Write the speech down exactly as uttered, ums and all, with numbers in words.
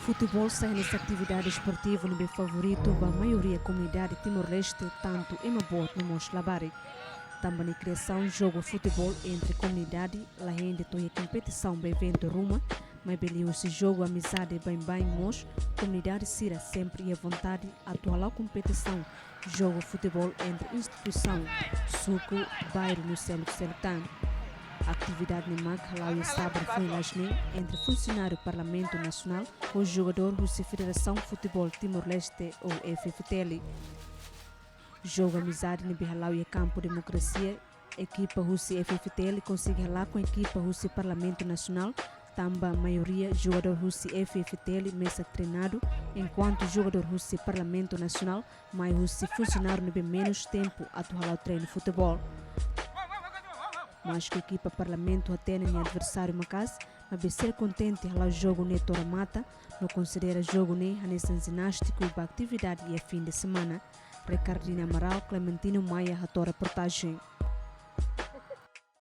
Futeból sai hanesan atividade desportivu ne'ebé favoritu ba maioria komunidade Timor-Leste, tantu ema boot no mós labarik. Tanba nia kriasaun, jogu futeból entre komunidade la hein de'it to'o iha kompetisaun ba eventu ruma, maibé liuhusi jogu amizade baibain mós, komunidade sira sempre iha vontade atu hala'o kompetisaun jogu futeból entre instituisaun, suku, bairru no seluk-seluk tan. Atividade ne'e mak hala'o iha sábadu foin loos ne'e entre funsionáriu Parlamentu Nasionál ho jogadór husi Federasaun Futeból Timor-Leste ou F F T L. Jogu amizade ne'ebé hala'o iha kampu demokrasia, ekipa husi F F T L konsege halakon ekipa husi Parlamentu Nasionál, tanba maioria jogadór husi F F T L mesak treinadu, enkuantu jogadór husi Parlamentu Nasionál mai husi funsionáriu ne'ebé menus tempu atu hala'o treinu futeból. Maske ekipa Parlamentu hatene nia adversáriu maka'as, maibé sira kontente hala'o jogu ne'e to'o remata, no konsidera jogu ne'e hanesan jinástiku ba atividade iha fin de semana. Ricardina Amaral, Clementino Maia, hato'o reportajen.